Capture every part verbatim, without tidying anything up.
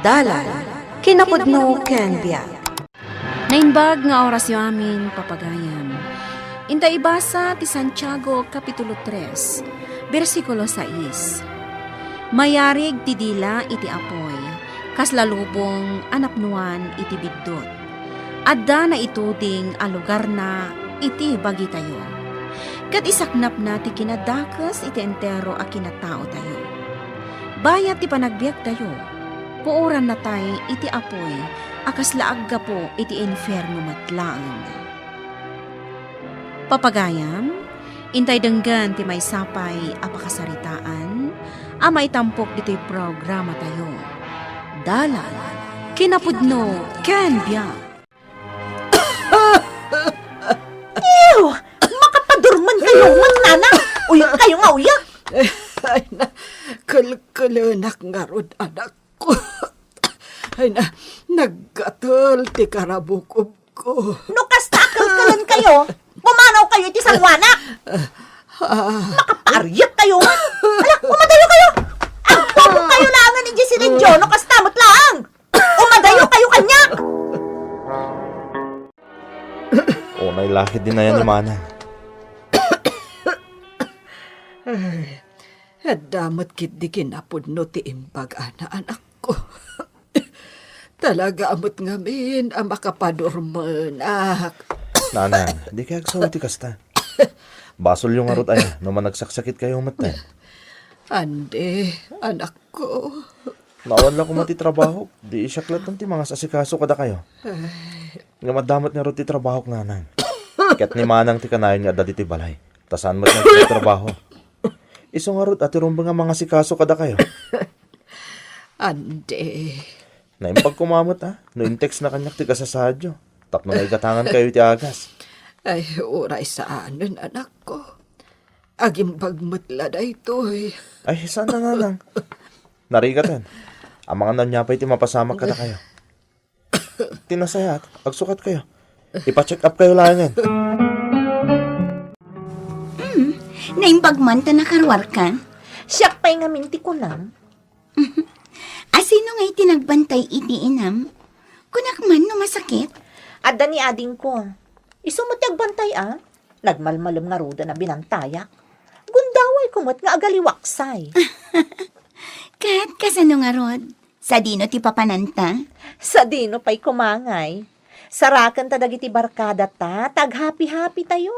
Dalan, kinapudno ken biag. Naimbag nga orasyo amin, papagayam. Inta ibasa ti Santiago, Kapitulo tres, bersikulo sais. Mayarig ti dila iti apuy, kasla lubong a napnoan iti biddut. Adda naituding a lugarna iti bagitayo, ket isaknapna ti kinadakes iti entero a kinataotayo. Bayat ti panagbiagtayo, puorannatay iti apuy a kasla aggapu iti infierno met laeng. Papagayam, intay denggen ti maysa pay a pakasaritaan a maitampok ditoy programatayo. Dalan, kinapudno, ken biag. Ew! Makapadurman kayo, Manana! Uyek kayo nga uyek! Ay, na, kelkelenak ngarud, anakko. Ay, na, naggatel ti karabukobko. No kasta a kelkelen kayo, pumanaw kayo iti sangoanak. Ah. Makaparyek kayo. Ala, umadayo kayo. Agpapo kayo laengen iti silencio, no kasta met laeng. Umadayo kayo kaniak. Unay la ketdi nayan ni Manang. Ay, adda met ketdi kinapudno ti imbagana, anakko. Talaga met ngamin a makapadurmenak. Nanang, dikay agsaw iti kasta. Basolyo ngarud aya no managsaksakitkayo metten. Andi, anakko. Naawan la koma ti trabahok. Di siak laeng ti mangas-asikaso kadakayo. Ay. Ngem adda met ngarud ti trabahok, Nanang. Ket ni Manang ti kanayon nga adda ditoy balay. Ta saan met nagtrabaho. Isu ngarud a ti rumbeng a mangasikaso kadakayo. Andi. Naimbag koma met, a, no in-text na kaniak ti kasasaadyo tapno naigatangankayo iti agas. Ay, uray saanen, anakko. Agimbag met la daytoy. Ay, saan a, Nanang. Narigaten. Amangan no ania pay ti mapasamak kadakayo. Ti nasayaat, agsukatkayo. Ipa-check up kayo laengen. Hmm, naimbag man ta nakaruarka? Siak pay ngamin ti kunam. Asino ngay ti nagbantay iti inam? Kunak man no masakit? Adda ni adingko. Isu met ti agbantay, a. Nagmalmalem ngaruden a binantayak. Gundawayko met nga agaliwaksay. Ket kasano ngarud? Sadino ti papananta? Sadino pay koma ngay? Sarakenta dagiti barkadata, ta aghapi-hapitayo.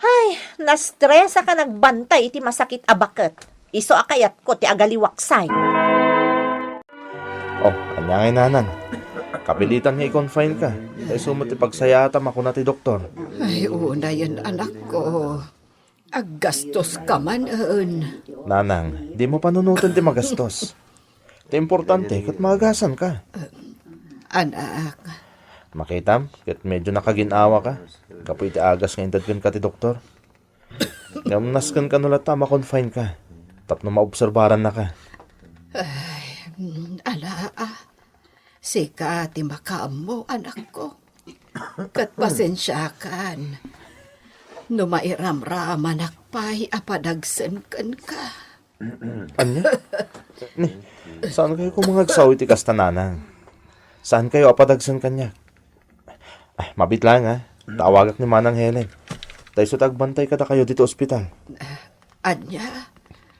Ay, nastresaka nagbantay iti masakit a baket. Isu a kayatko ti agaliwaksay. Oh, ania ngay, Nanang? Kapilitan nga i-confine ka. Ta isu met ti pagsayaat a makuna ti doktor. Ay, unayen, anakko. Aggastoska manen. Nanang, dimo panunoten ti magastos. Ti importante, ket maagasanka. Anak. Makitam, ket medyo nakagin-awaka gapu iti agas nga inted kenka ti doktor. Ngem naskenka no latta a ma-confine ka tapno maobserbarannaka. Ay, ala, a. Sika ti makaammo, anakko. Ket pasensiakan no mairamramanak pay a padagsen kenka. Ania? Ni, saankayo koma nga agsaw iti kasta, Nanang? Saankayo a padagsen kaniak? Ay, mabiit laeng, a. Ta awagak ni Manang Helen. Ta isu ti agbantay kadakayo ditoy ospital. Ania?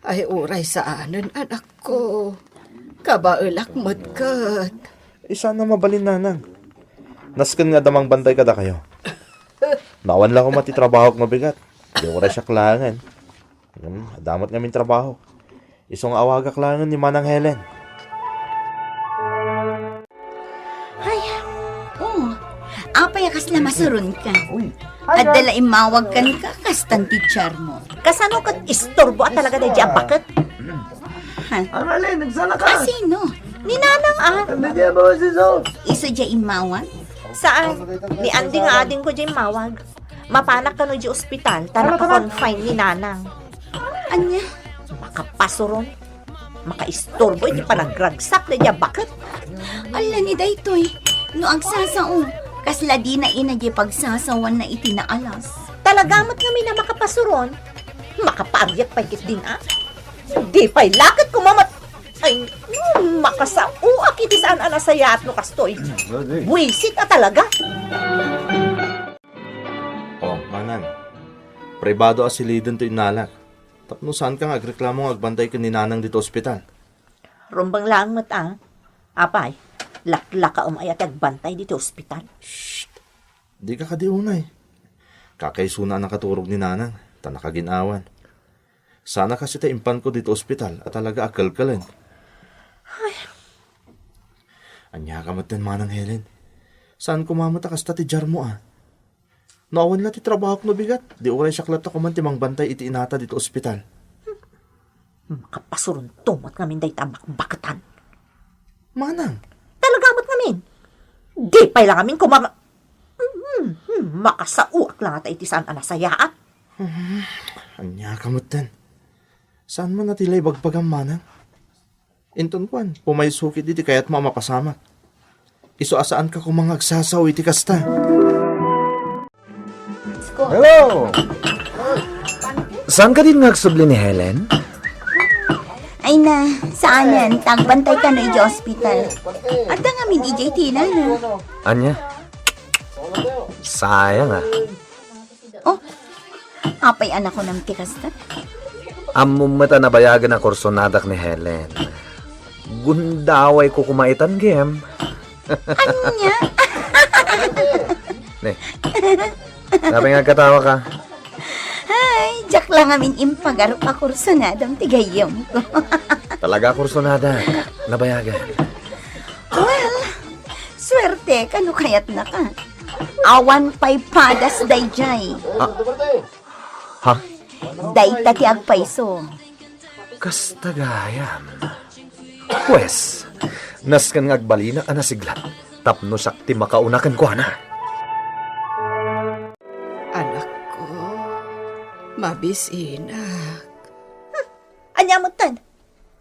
Ay, uray saanen, anakko. Kabaelak met ket. Saan a mabalin, Nanang. Nasken nga adda mangbantay kadakayo. No awan la koma ti trabahok mabigat, di uray siak laengen. Hmm, adda met ngamin trabahok. Isu nga awagak laengen ni Manang Helen. Ay, oh, apay a kasla masuronka? Uy, hi, adda la immawag kenka, kastan ti tiarmo. Kasano ket istorbo a talaga daydiay a baket? Ha? Aralen, nagsala ka? A sino? Ni Nanang, a. Ano diay a boses, oh? Isu diay immawag? Saan? Ni Andy nga adingko diay immawag. Mapanak kano diay ospital, ta naka-confine ni Nanang. Ania? Makapasuron. Makaistorbo iti panagragsak daydiay a baket. Ala ni daytoy, no agsasao, kasla dina ina diay pagsasawanna iti naalas. Talaga met ngamin a makapasuron. Makapaariek pay ketdin, a. Di pay la ket koma met. Ay, makasaoak iti saan a nasayaat no kastoy. Buisit a talaga. Oh, manang. Pribado a siliden to innalak. Tapno saanka nga agreklamo nga agbantay ken ni nanang dito ospital. Rumbeng laeng met a. Apay, laklakaem aya ti agbantay dito ospital? Shh! Dika kadi unay. Kakaisuna a nakaturog ni nanang, ta nakagin-awan. Sana kasi ta impanko dito ospital a talaga a kelkelen. Ay. Ania ka met ten, Manang Helen? Saan ko mamet a kasta ti diarmo a? No awan la ti trabahok no bigat, di uray siak latta koman ti mangbantay iti inata dito ospital. Makapasuronto met ngamin dayta a bakbaketan. Manang. Talaga met ngamin. Di pay la ngamin kuma-, Hmm, hmm, makasaoak la ngata iti saan a nasayaat. Hmm, ania ka met ten? Saan man a ti la ibagbagam, manang? Inton kuan, pumayso ket iti kayatmo a mapasamak. Isu a saanka koma nga agsasao iti kasta. Hello! Saan ka din nga agsubli ni Helen? Ay na, saanen, ta agbantay kano iti ospital. Adda ngamin iti tinana. Ania? Sayang, ah. Oh, apay a nakunam ti kasta? Ammom met a nabayagen a kursonadak ni Helen. Gundawayko koma itan gem. Ania? Ne. Apay nga agkatawa ka? Ay, diak la ngamin impagarop a kursonadam ti gayyemko. Talaga kursonada. Nabayagen. Well, suerte kano kayatnaka. Awan pay padas daydiay. Ha? Ha? Dayta ti agpayso. Kasta gayam. Pues, nasken nga agbalinak a nasiglat tapno siak ti makauna kenkuana. Anakko, mabisinak. Ania metten?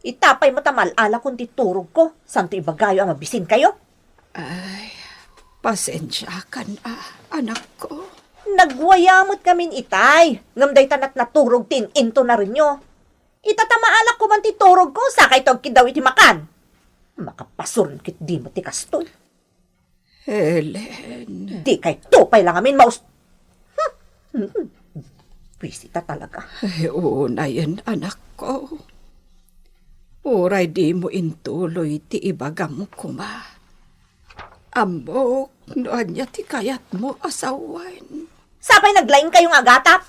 Ita pay met a mal-alakon ti turogko, santo ibagayo a mabisinkayo? Ay, pasensiakan a, anakko. Nagwaya met ngamin itay, ngem dayta natnaturog ti in-intonarenyo. Ita ta maalak koman ti turogko, sakayto agkiddaw iti makan. Makapasuron ket di met ti kastoy. Helen. Dikayto pay la ngamin maus-, Hmm. Buisita talaga. Ay, unayen, anakko. Uray dimo intuloy ti ibagam koma. Ammok no ania ti kayatmo a sawen. Sapay naglaingkayo nga agatap?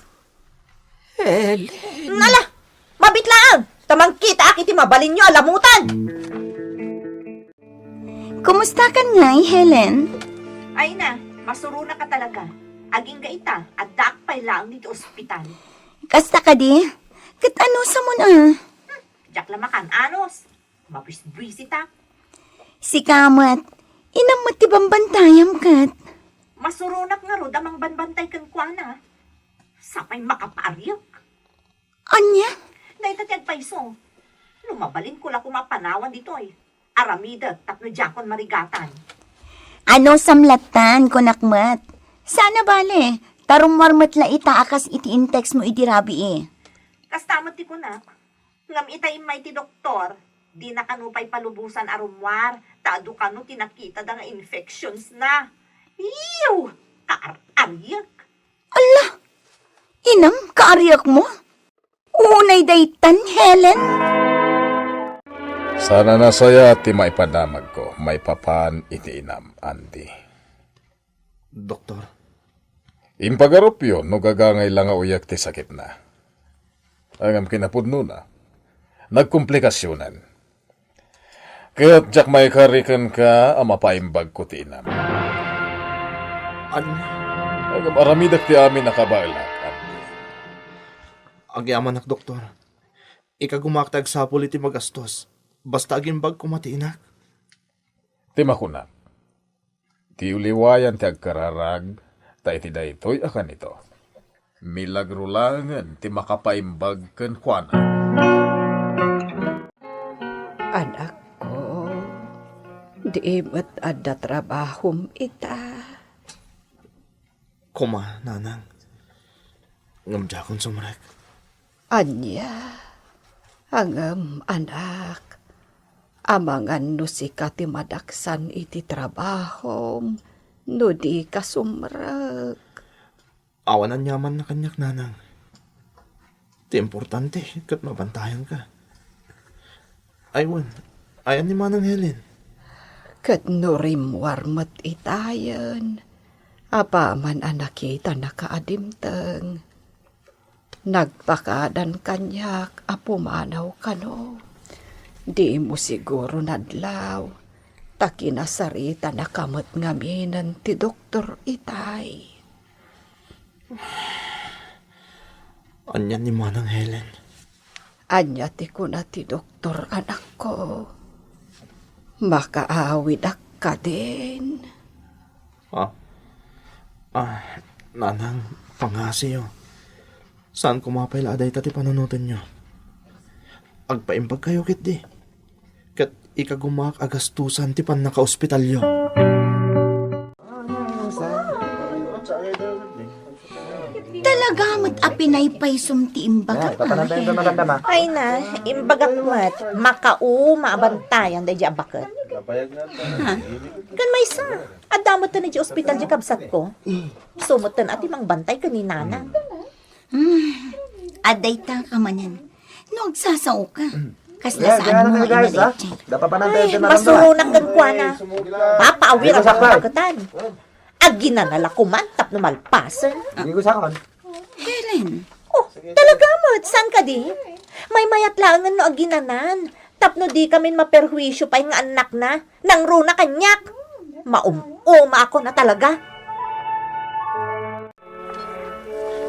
Helen. Nala, mabit laeng, ta mangkitaak iti mabalinyo a lamutan. Kumustakan ngay, Helen? Ay na, masuronak a talaga. Agingga ita, addaak pay laeng ditoy ospital. Kasta kadi? Ket anusamon a? Hmm, diak la makan-anos. Mabisbisitak. Sika met, inam met ti bambantayam ket. Masuronak ngarud a mangbanbantay kenkuana. Sapay makapaariek. Ania? Dayta ti agpayso. No mabalinko la koma a panawan ditoy, aramidek tapno diakon marigatan. Anusam lattan, kunak met. Saan a bale, ta rummuar met la ita a kas iti in-text mo idi rabii. Kasta met ti kunak. Ngem ita immay ti doktor, dina kano pay palubosan a rummuar, ta adu kano ti nakitada nga infections na. Iw! Kaar-ariek! Alla! Inam, kaariek mo? Unay daytan, Helen? Saan a nasayaat ti maipadamagko maipapan iti inam, Andy. Doktor. Impagarupyo no gagangay la nga uyek ti sakitna. Ngem kinapudnona, nagkomplikasionan. Ket diak maikari kenka a mapaimbagko ti inam. Ania? Ngem aramidek ti amin a kabaelak, Andy. Agyamanak, Doktor. Ikagumaak ti agsapul iti magastos. Basta agimbag koma ti inak. Ti makunak, ti uliwayan ti agkararag, ta iti daytoy a kanito, milagro laengen ti makapaimbag kenkuana. Anakko, di met adda trabahom ita? Koma, nanang. Ngem diakon sumrek. Ania? Ngem, anak, Amangan no sika ti madaksan iti trabahom, no dika sumrek. Awan aniamanna kaniak, nanang. Ti importante, ket mabantayanka. Ay, wen, ayan ni Manang Helen? Ket no rimmuar met itayen, apaman a nakitanaka a dimteng. Nagpakadan kaniak a pumanaw kano. Dimo siguro nadlaw, ta kinasaritanaka met ngaminen ti doktor itay. Ania ni Manang Helen? Ania ti kuna ti doktor, anakko? Makaawidak kadin? Ha? Ah, nanang, pangngasiyo. Saan koma pay la a dayta ti panunotenyo? Agpaimbagkayo ketdi. Ket ikagumaak a gastusan ti pannakaospitalyo. Talaga met a pinaypaysom ti imbagak, Angel. Ay na, imbagak met, makauma a bantayan daydi a baket. Ha? Ken maysa, adda met idiay ospital diay kabsatko. Isu met a ti mangbantay ken ni Nanang. Hmm. Adda ita ka manen. No agsasaoka, kasla saan mo nga inadayag? Ay, masuronak kenkuana. Papaawir a baketan. Aginana la koman tapno malpasen. Helen. Oh, talaga met, saan kadi? Maymayat laengen no aginanan. Tapno dikamin maperhuisio pay nga annakna. Nangruna kaniak. Maum-umaakon a talaga.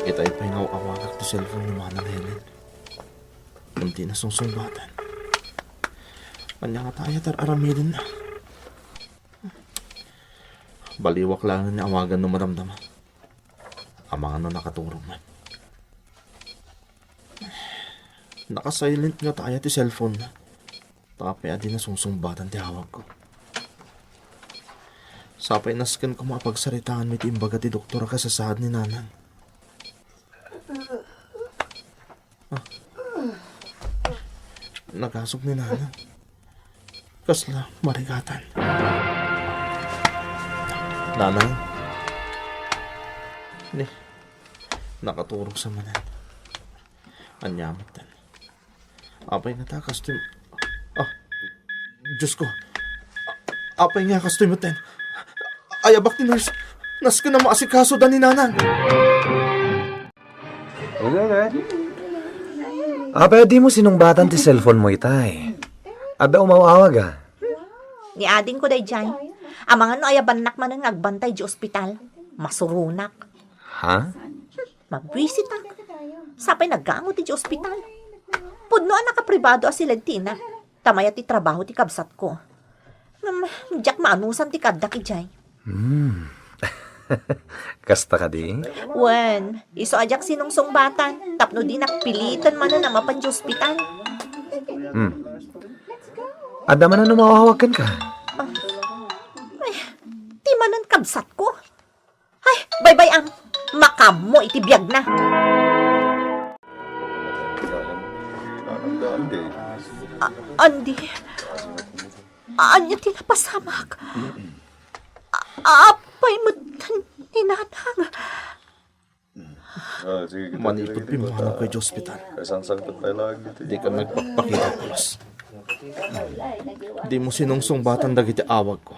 Itay pay nga aw-awagak ti cellphone ni Manang Helen. Ngem dina sungsungbatan. Ania ngata aya ti ar-aramidenna? Baliwak laengen nga awagan no madamdama. Amangan no nakaturog man. Naka-silent ngata aya ti cellphone-na. Ta apay a dina sungsungbatan ti awagko. Sapay nasken koma a pagsaritaanmi ti imbaga ti doktor a kasasaad ni Nanang. Ah. Nagasog ni Nanang. Kasla marigatan. Nanang. Ni, nakaturog sa manen. Ania metten? Apay ngata kastoy, ah, Diyos ko. Apay nga kastoy metten? Ayabak ti nurse. Nasken a maasikasoda ni Nanang. Apay a dimo sinungbatan ti cellphone mo itay? Adda umaw-awag a. Ni adingko daydiay. Amangan no ayabannak manen nga agbantay idiay ospital. Masuronak. Ha? Mabwisitak. Sapay naggango ti idiay ospital. Pudno a nakapribado a silentina. Ta mayat ti trabaho ti kabsatko. Ngem, diak maanusan ti kaaddak idiay. Hmm. Kasta kadi? Wen, isu a diak sinungsungbatan, tapno dinak piliten manen a mapan idiay ospital. Hmm. Adda manen umaw-awag kenka? Ah. Ay, ti manen kabsatko. Ay, baybay-am, makaammo iti biagna. A-, Andy, ania ti napasamak? A-, apay met ni Nanang? Manipud pimmanawko idiay ospital. Dika nagpakpakita pulos. Dimo sinungsungbatan dagiti awagko.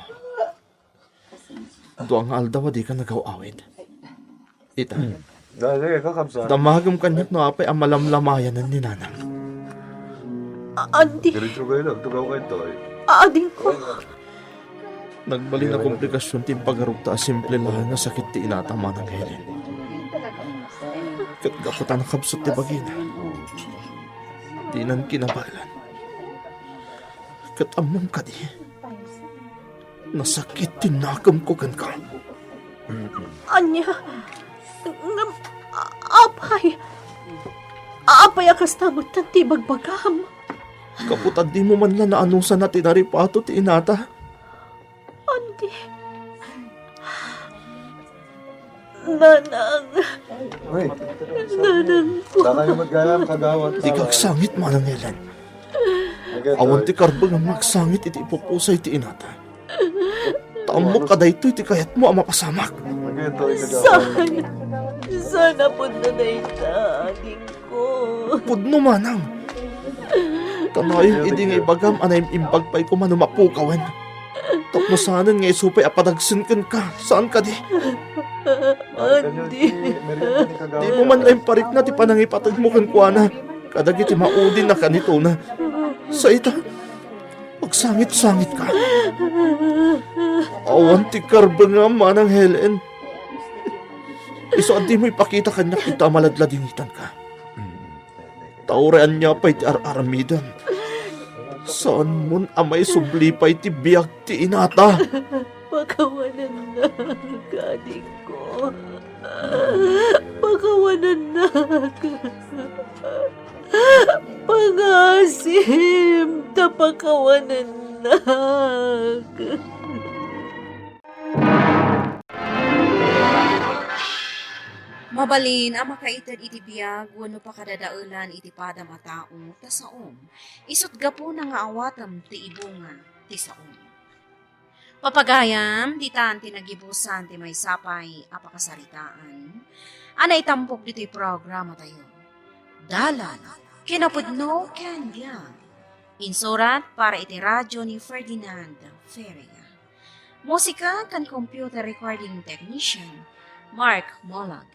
Dua nga aldaw a dika nagaw-awid. Ita. Hmm. Ah, sige, kakabsat. Damagem kaniak no apay a malamlamayanan ni Nanang. A-, Andy. Diretso kayo lang, tugaw kayo to, eh. A-, adingko. Nagbalin a komplikasyon ti impagarupta a simple laeng nga sakit ti inata, Manang Helen. Ket gapu ta nakabsat ti bagina, dinan kinabaelan. Ket ammom kadi, nasakit ti nakemko kenka. Ania? Ngem, a-, apay? Apay a kasta met ti ibagbagam? Gapu ta dimo man la naanusan a tinaripato ti inata. Andy. Nanang. Uy. Nanang ko. Dakayo met gayam, kagawad. Dika agsangit, Manang Helen. Awan ti karbeng a magsangit iti ipupusay ti inata. Ta ammok a daytoy ti kayatmo a mapasamak. Saan? Saan a pudno dayta, adingko? Pudno manang. Ta nayon idi nga ibagam a naim-imbag pay koma no mapukawen. Tapno saanen nga isu pay a padagsen kenka, saan kadi? Andi. Dimo man la imparikna ti panangipategmo kenkuana kadagiti maudin a kanitona. Sa ita, magsangit-sangit ka. Awan ti karbengam, Manang Helen. Isu a dimo ipakita kaniak ita a maladladingitan ka. Ta uray ania pay ti ar-aramidem, saanmon a maisubli pay ti biag ti inata. Pakawanennak, adingko. Pakawanennak. Pangasim ta pakawanennak. Mabalin a makaited iti biag wenno pakadadaelan iti padam a tao ta saom, isut' gapuna nga awatem ti ibunga ti saom. Papagayam, ditan ti nagibusan ti maysa pay a pakasaritaan a naitampok ditoy programatayo. Dalan, kinapudno ken biag. Insurat para iti radyo ni Ferdinand Ferreira. Musika ken computer recording technician, Mark Molag.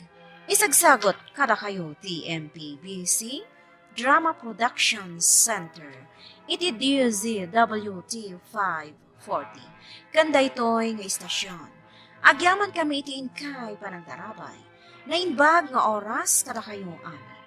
Isagsagut kadakayo ti M P B C Drama Production Center iti D Z W T five forty. Ken daytoy nga istasyon, agyamankami iti inkay panagdarabay. Naimbag nga oras kadakayo amin.